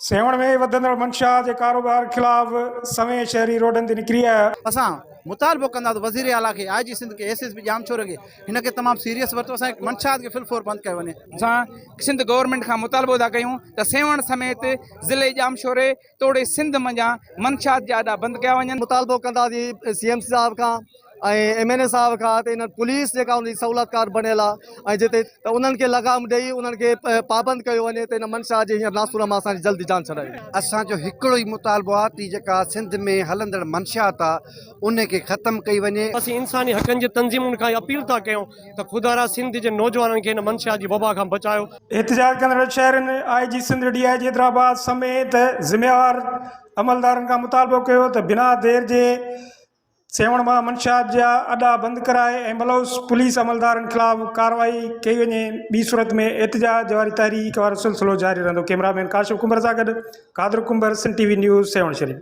سيوهڻ ۾ وڌندڙ منشيات جي ڪاروبار خلاف سوين شهري روڊن تي نڪري آيا. اسان مطالبو ڪندا ته وزير اعليٰ کي، آء جي سنڌ کي، ايس ايس پي ڄامشوري کي هن کي تمام سيريس ورتو اسان جي منشيات کي فل فور بند ڪيو وڃي. اسان سنڌ گورنمينٽ کان مطالبو ٿا ڪيون ته سيوهڻ سميت ضلعي ڄامشوري توڙي سنڌ منجهان منشيات جا اڏا بند ڪيا وڃن. مطالبو ڪنداسين سي ايم سي صاحب کان ۽ ايم اين اي صاحب کان ته انهن پوليس جيڪا ان جي سهولتڪار بڻيل آهي ۽ جتي ته انهن کي لغام ڏئي انهن کي پابند ڪيو وڃي ته ان منشا جي هينئر ناسور مان اسان جي جلد جان ڇڏائي وڃي. اسان جو هڪڙو ئي مطالبو آهي ته جيڪا سنڌ ۾ هلندڙ منشيات آهي ان کي ختم ڪئي وڃي. اسين انساني حقن جي تنظيمن کان اپيل ٿا ڪيون ته خدارا سنڌ جي نوجوانن کي ان منشيات جي وبا کان بچايو. احتجاج ڪندڙ شهرين I G Sindh, D I G Hyderabad سميت ذميوار عملدارن کان مطالبو ڪيو ته بنا دير جي سيوهڻ مان منشيات جا اڏا بند ڪرائي ۽ ملوث پوليس عملدارن خلاف ڪارروائي ڪئي وڃي ٻي صورت ۾ احتجاج واري تحريڪ وارو سلسلو جاري رهندو ڪئميرا مين ڪاشف ڪنڀر سان گڏ Qadir Kumbhar Sindh T V news Sehwan Sharif.